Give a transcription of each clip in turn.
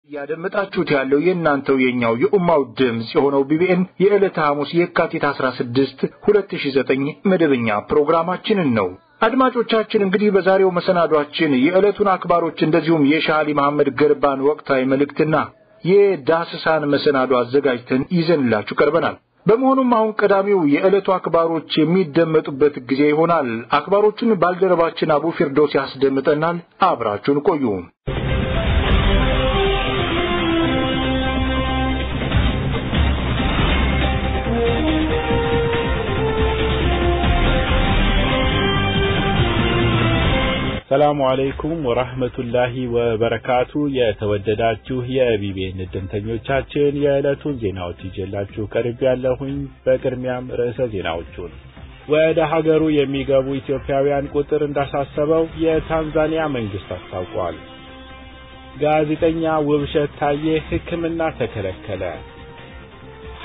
ያደመጣችሁት ያለው የእናንተው የኛው የኡማው ድምጽ የሆነው ቢቢኤን የዕለተ ሐሙስ የካቲት 16 2009 መደበኛ ፕሮግራማችንን ነው። አድማጮቻችን እንግዲህ በዛሬው መሰናዷችን የዕለቱን አክባሮች እንደዚሁም የሻሊ መሐመድ ገርባን ወቅታዊ መልእክትና የዳስሳን መሰናዶ አዘጋጅተን ይዘንላችሁ ቀርበናል። በመሆኑም አሁን ቀዳሚው የዕለቱ አክባሮች የሚደመጡበት ጊዜ ይሆናል። አክባሮቹን ባልደረባችን አቡ ፊርዶስ ያስደምጠናል። አብራችሁን ቆዩ። ሰላሙ አለይኩም ወራህመቱላሂ ወበረካቱ። የተወደዳችሁ የቢቢኤን ድምተኞቻችን የዕለቱን ዜናዎች ይዤላችሁ ቀርቤያለሁኝ። በቅድሚያም ርዕሰ ዜናዎቹን። ወደ ሀገሩ የሚገቡ ኢትዮጵያውያን ቁጥር እንዳሳሰበው የታንዛኒያ መንግስት አስታውቋል። ጋዜጠኛ ውብሸት ታዬ ሕክምና ተከለከለ።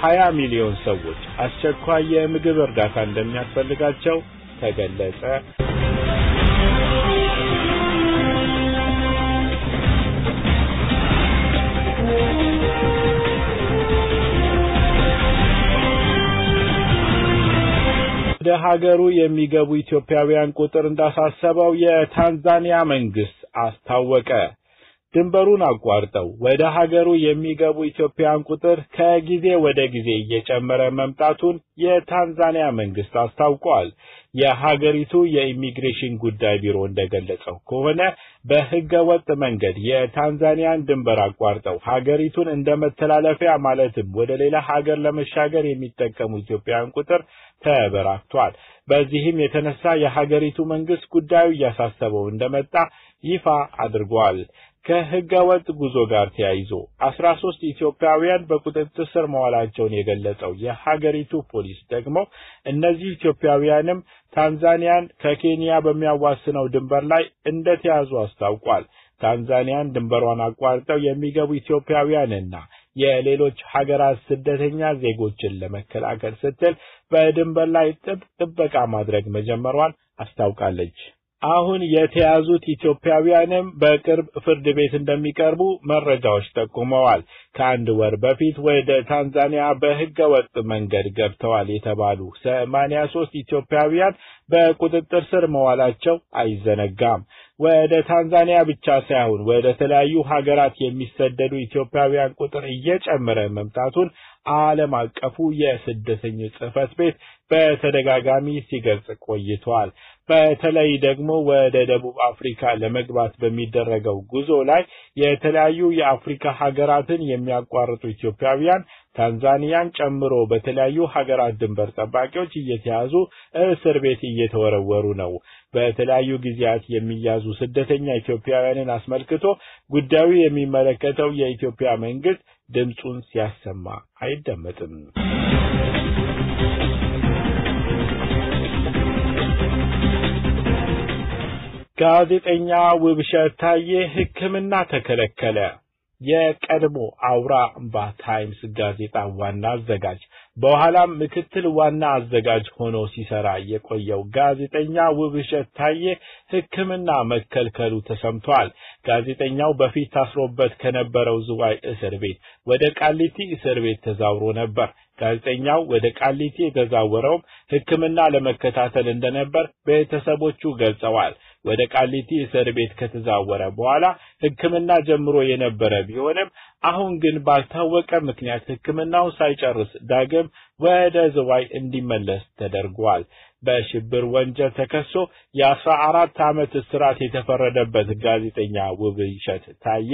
20 ሚሊዮን ሰዎች አስቸኳይ የምግብ እርዳታ እንደሚያስፈልጋቸው ተገለጸ። ወደ ሀገሩ የሚገቡ ኢትዮጵያውያን ቁጥር እንዳሳሰበው የታንዛኒያ መንግስት አስታወቀ። ድንበሩን አቋርጠው ወደ ሀገሩ የሚገቡ ኢትዮጵያውያን ቁጥር ከጊዜ ወደ ጊዜ እየጨመረ መምጣቱን የታንዛኒያ መንግስት አስታውቋል። የሀገሪቱ የኢሚግሬሽን ጉዳይ ቢሮ እንደገለጸው ከሆነ በህገ ወጥ መንገድ የታንዛኒያን ድንበር አቋርጠው ሀገሪቱን እንደ መተላለፊያ ማለትም ወደ ሌላ ሀገር ለመሻገር የሚጠቀሙ ኢትዮጵያውያን ቁጥር ተበራክቷል። በዚህም የተነሳ የሀገሪቱ መንግስት ጉዳዩ እያሳሰበው እንደመጣ ይፋ አድርጓል። ከህገ ወጥ ጉዞ ጋር ተያይዞ 13 ኢትዮጵያውያን በቁጥጥር ስር መዋላቸውን የገለጸው የሀገሪቱ ፖሊስ ደግሞ እነዚህ ኢትዮጵያውያንም ታንዛኒያን ከኬንያ በሚያዋስነው ድንበር ላይ እንደተያዙ አስታውቋል። ታንዛኒያን ድንበሯን አቋርጠው የሚገቡ ኢትዮጵያውያንና የሌሎች ሀገራት ስደተኛ ዜጎችን ለመከላከል ስትል በድንበር ላይ ጥብቅ ጥበቃ ማድረግ መጀመሯን አስታውቃለች። አሁን የተያዙት ኢትዮጵያውያንም በቅርብ ፍርድ ቤት እንደሚቀርቡ መረጃዎች ጠቁመዋል። ከአንድ ወር በፊት ወደ ታንዛኒያ በህገ ወጥ መንገድ ገብተዋል የተባሉ 83 ኢትዮጵያውያን በቁጥጥር ስር መዋላቸው አይዘነጋም። ወደ ታንዛኒያ ብቻ ሳይሆን ወደ ተለያዩ ሀገራት የሚሰደዱ ኢትዮጵያውያን ቁጥር እየጨመረ መምጣቱን ዓለም አቀፉ የስደተኞች ጽሕፈት ቤት በተደጋጋሚ ሲገልጽ ቆይቷል። በተለይ ደግሞ ወደ ደቡብ አፍሪካ ለመግባት በሚደረገው ጉዞ ላይ የተለያዩ የአፍሪካ ሀገራትን የሚያቋርጡ ኢትዮጵያውያን ታንዛኒያን ጨምሮ በተለያዩ ሀገራት ድንበር ጠባቂዎች እየተያዙ እስር ቤት እየተወረወሩ ነው። በተለያዩ ጊዜያት የሚያዙ ስደተኛ ኢትዮጵያውያንን አስመልክቶ ጉዳዩ የሚመለከተው የኢትዮጵያ መንግስት ድምጹን ሲያሰማ አይደመጥም። ጋዜጠኛ ውብሸት ታዬ ሕክምና ተከለከለ። የቀድሞ አውራ እምባ ታይምስ ጋዜጣ ዋና አዘጋጅ በኋላም ምክትል ዋና አዘጋጅ ሆኖ ሲሰራ የቆየው ጋዜጠኛ ውብሸት ታዬ ሕክምና መከልከሉ ተሰምቷል። ጋዜጠኛው በፊት ታስሮበት ከነበረው ዝዋይ እስር ቤት ወደ ቃሊቲ እስር ቤት ተዛውሮ ነበር። ጋዜጠኛው ወደ ቃሊቲ የተዛወረውም ሕክምና ለመከታተል እንደነበር ቤተሰቦቹ ገልጸዋል። ወደ ቃሊቲ እስር ቤት ከተዛወረ በኋላ ሕክምና ጀምሮ የነበረ ቢሆንም አሁን ግን ባልታወቀ ምክንያት ሕክምናውን ሳይጨርስ ዳግም ወደ ዝዋይ እንዲመለስ ተደርጓል። በሽብር ወንጀል ተከሶ የ14 ዓመት እስራት የተፈረደበት ጋዜጠኛ ውብሸት ታዬ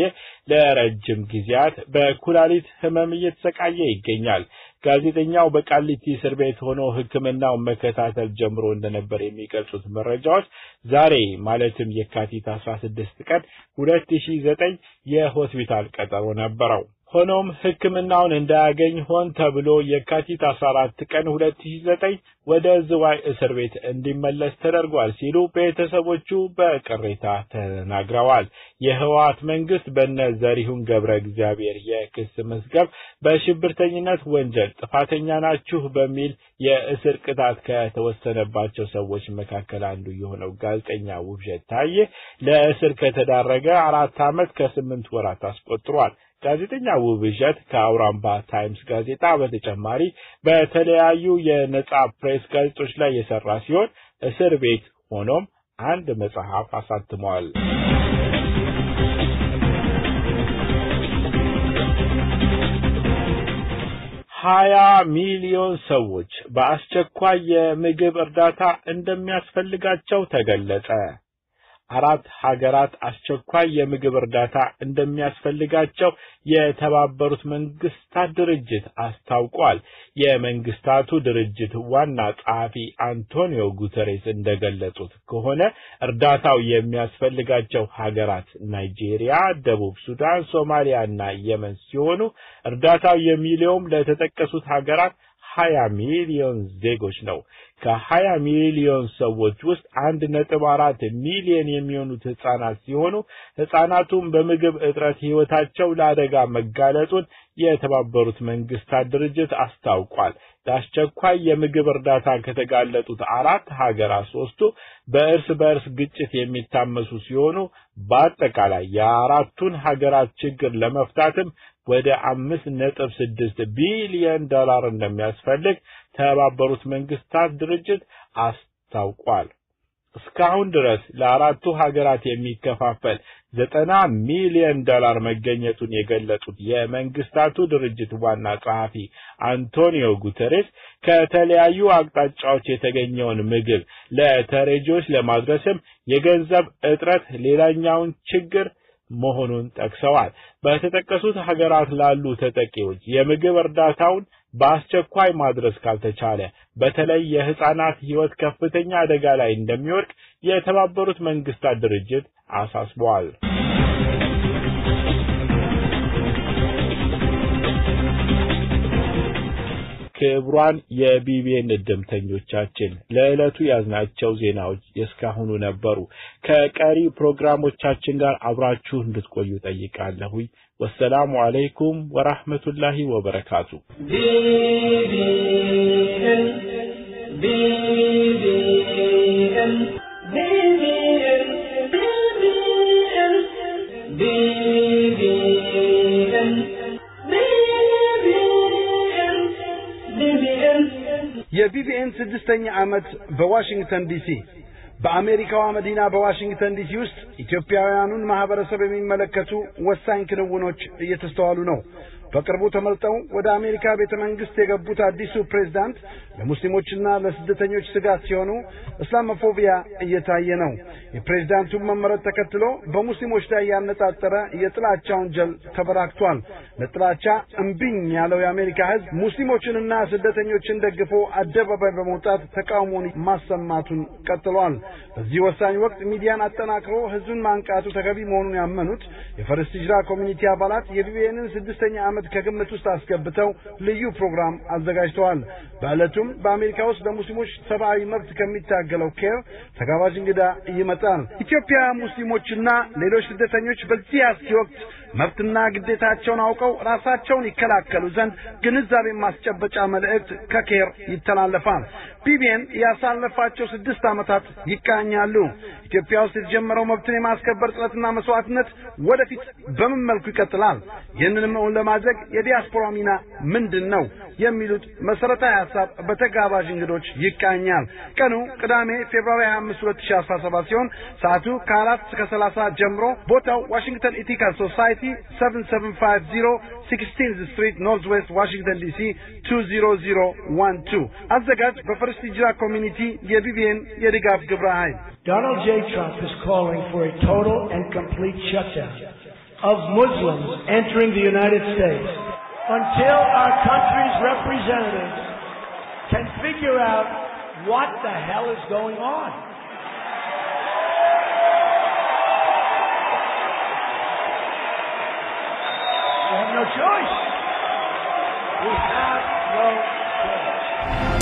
ለረጅም ጊዜያት በኩላሊት ህመም እየተሰቃየ ይገኛል። ጋዜጠኛው በቃሊቲ እስር ቤት ሆኖ ሕክምናውን መከታተል ጀምሮ እንደነበር የሚገልጹት መረጃዎች ዛሬ ማለትም የካቲት 16 ቀን 2009 የሆስፒታል ቀጠሮ ነበረው። ሆኖም ሕክምናውን እንዳያገኝ ሆን ተብሎ የካቲት 14 ቀን 2009 ወደ ዝዋይ እስር ቤት እንዲመለስ ተደርጓል ሲሉ ቤተሰቦቹ በቅሬታ ተናግረዋል። የህወሓት መንግስት በነ ዘሪሁን ገብረ እግዚአብሔር የክስ መዝገብ በሽብርተኝነት ወንጀል ጥፋተኛ ናችሁ በሚል የእስር ቅጣት ከተወሰነባቸው ሰዎች መካከል አንዱ የሆነው ጋዜጠኛ ውብሸት ታዬ ለእስር ከተዳረገ 4 ዓመት ከ8 ወራት አስቆጥሯል። ጋዜጠኛ ውብሸት ከአውራምባ ታይምስ ጋዜጣ በተጨማሪ በተለያዩ የነጻ ፕሬስ ጋዜጦች ላይ የሰራ ሲሆን እስር ቤት ሆኖም አንድ መጽሐፍ አሳትሟል። 20 ሚሊዮን ሰዎች በአስቸኳይ የምግብ እርዳታ እንደሚያስፈልጋቸው ተገለጸ። 4 ሀገራት አስቸኳይ የምግብ እርዳታ እንደሚያስፈልጋቸው የተባበሩት መንግስታት ድርጅት አስታውቋል። የመንግስታቱ ድርጅት ዋና ጸሐፊ አንቶኒዮ ጉተሬስ እንደገለጹት ከሆነ እርዳታው የሚያስፈልጋቸው ሀገራት ናይጄሪያ፣ ደቡብ ሱዳን፣ ሶማሊያ እና የመን ሲሆኑ እርዳታው የሚውለውም ለተጠቀሱት ሀገራት 20 ሚሊዮን ዜጎች ነው። ከ20 ሚሊዮን ሰዎች ውስጥ 1.4 ሚሊዮን የሚሆኑት ህፃናት ሲሆኑ ህፃናቱም በምግብ እጥረት ህይወታቸው ለአደጋ መጋለጡን የተባበሩት መንግስታት ድርጅት አስታውቋል። ለአስቸኳይ የምግብ እርዳታ ከተጋለጡት 4 ሀገራት 3ቱ በእርስ በእርስ ግጭት የሚታመሱ ሲሆኑ በአጠቃላይ የአራቱን ሀገራት ችግር ለመፍታትም ወደ 5.6 ቢሊዮን ዶላር እንደሚያስፈልግ የተባበሩት መንግስታት ድርጅት አስታውቋል። እስካሁን ድረስ ለአራቱ ሀገራት የሚከፋፈል 90 ሚሊዮን ዶላር መገኘቱን የገለጹት የመንግስታቱ ድርጅት ዋና ጸሐፊ አንቶኒዮ ጉተሬስ ከተለያዩ አቅጣጫዎች የተገኘውን ምግብ ለተረጂዎች ለማድረስም የገንዘብ እጥረት ሌላኛውን ችግር መሆኑን ጠቅሰዋል። በተጠቀሱት ሀገራት ላሉ ተጠቂዎች የምግብ እርዳታውን በአስቸኳይ ማድረስ ካልተቻለ በተለይ የህፃናት ህይወት ከፍተኛ አደጋ ላይ እንደሚወድቅ የተባበሩት መንግስታት ድርጅት አሳስቧል። ክቡራን የቢቢኤን እድምተኞቻችን ለዕለቱ ያዝናቸው ዜናዎች የእስካሁኑ ነበሩ። ከቀሪ ፕሮግራሞቻችን ጋር አብራችሁ እንድትቆዩ ጠይቃለሁ። ወሰላሙ አለይኩም ወራህመቱላሂ ወበረካቱ። ቢቢኤን ቢቢኤን ቢቢኤን ቢቢኤን ቢቢኤን የቢቢኤን 6ኛ ዓመት በዋሽንግተን ዲሲ በአሜሪካዋ መዲና በዋሽንግተን ዲሲ ውስጥ ኢትዮጵያውያኑን ማህበረሰብ የሚመለከቱ ወሳኝ ክንውኖች እየተስተዋሉ ነው። በቅርቡ ተመርጠው ወደ አሜሪካ ቤተ መንግስት የገቡት አዲሱ ፕሬዝዳንት ለሙስሊሞችና ለስደተኞች ስጋት ሲሆኑ እስላሞፎቢያ እየታየ ነው። የፕሬዝዳንቱን መመረጥ ተከትሎ በሙስሊሞች ላይ ያነጣጠረ የጥላቻ ወንጀል ተበራክቷል። ለጥላቻ እምቢኝ ያለው የአሜሪካ ህዝብ ሙስሊሞችንና ስደተኞችን ደግፎ አደባባይ በመውጣት ተቃውሞውን ማሰማቱን ቀጥሏል። በዚህ ወሳኝ ወቅት ሚዲያን አጠናክሮ ህዝብን ማንቃቱ ተገቢ መሆኑን ያመኑት የፈርስት ሂጅራ ኮሚኒቲ አባላት የቢቢኤንን 6ኛ ዓመት ከግምት ውስጥ አስገብተው ልዩ ፕሮግራም አዘጋጅተዋል። በዕለቱም በአሜሪካ ውስጥ ለሙስሊሞች ሰብአዊ መብት ከሚታገለው ኬር ተጋባዥ እንግዳ ይመጣል። ኢትዮጵያ ሙስሊሞችና ሌሎች ስደተኞች በዚህ አስጊ ወቅት መብትና ግዴታቸውን አውቀው ራሳቸውን ይከላከሉ ዘንድ ግንዛቤ ማስጨበጫ መልእክት ከኬር ይተላለፋል። ቢቢኤን ያሳለፋቸው 6 ዓመታት ይቃኛሉ። ኢትዮጵያ ውስጥ የተጀመረው መብትን የማስከበር ጥረትና መስዋዕትነት ወደፊት በምን መልኩ ይቀጥላል? ይህንንም እውን ለማድረግ የዲያስፖራ ሚና ምንድነው? የሚሉት መሰረታዊ ሐሳብ በተጋባዥ እንግዶች ይቃኛል። ቀኑ ቅዳሜ February 25 2017 ሲሆን ሰዓቱ ከ4 እስከ 30 ጀምሮ ቦታው ዋሽንግተን Ethical Society 7750 16th Street Northwest Washington DC 20012። አዘጋጅ በፈርስት ሂጅራ ኮሚኒቲ የቢቢኤን የድጋፍ ግብረ ኃይል። Donald J. Trump is calling for a total and complete shutdown of Muslims entering the United States until our country's representatives can figure out what the hell is going on. We have no choice. We have no choice.